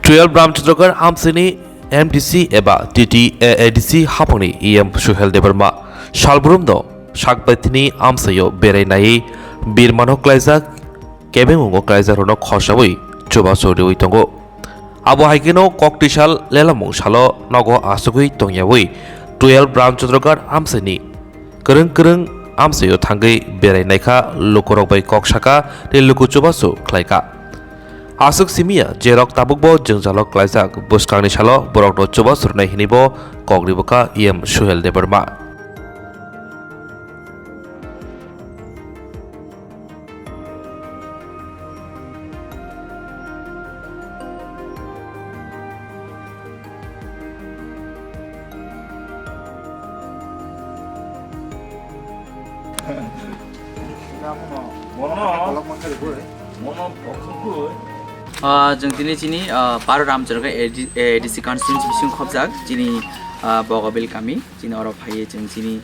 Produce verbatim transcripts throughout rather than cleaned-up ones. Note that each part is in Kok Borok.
Twelve Ramchandragarh amchaini M D C eba T T A A D C haphangni E M Suhel Debbarma salbrumno sakbaithini amchaio berai naiwi birmano klaijak, kebengungo klaijakrokno khosawi chubachu riwi tongo. Abo hai kheno koktwisa lelamung salo nogo achugwi tongyawi Twelve Ramchandragarh amchaini kwrwng kwrwng amchaio thangwi berai naikha, lukurok bai kok saka tei luku chubachu khlaikha. Aswk simiya, jerok tabukbo jwngjalo klaijak, bwskangni salo borokno chubachu rwnai hinwibo kok ribwkha E M Suhel Debbarma. Ah, chwng tini chini, ah, Paro Ramchandragarh A D, A D C constituency bising khobjak chini, ah, Bogabil kami, chini oro phaiwi chwng chini,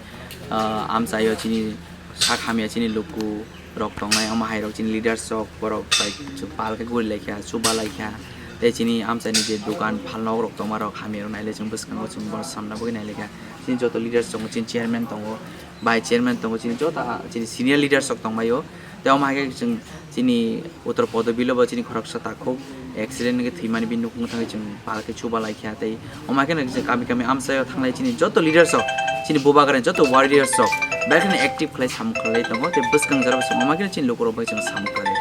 ah, amchaio chini sak hamya chini luku rok tongnai, omo hai rok chini leaders rok borok bai chwng pal khe guri laikha, chuba laikha, tei chini amchaini je dukan phalnok rok tongma rok hamya rok nailai chwng bwskango chwng bono samna bagwi nailaikha. Chini joto leaders tongo, chini chairman tongo, vice chairman tongo, chini joto, ah, chini senior leaders rok tongbaio. Tei omo hai khe chwng chini Uttor Podobilo bo chini khoroksa takhuk accident wngwi thwimani bini nukhung thangwi chwng pal khe chuba laikha. Tei omo hai kheno chwng kami kami amchaio thanglai chini joto leaders rok, chini Bubagrani joto warriors rok belai kheno active khlai samung khlai tongo. Tei bwskang jora bo chwng omo hai kheno chini lukurok bai chwng samung khlai.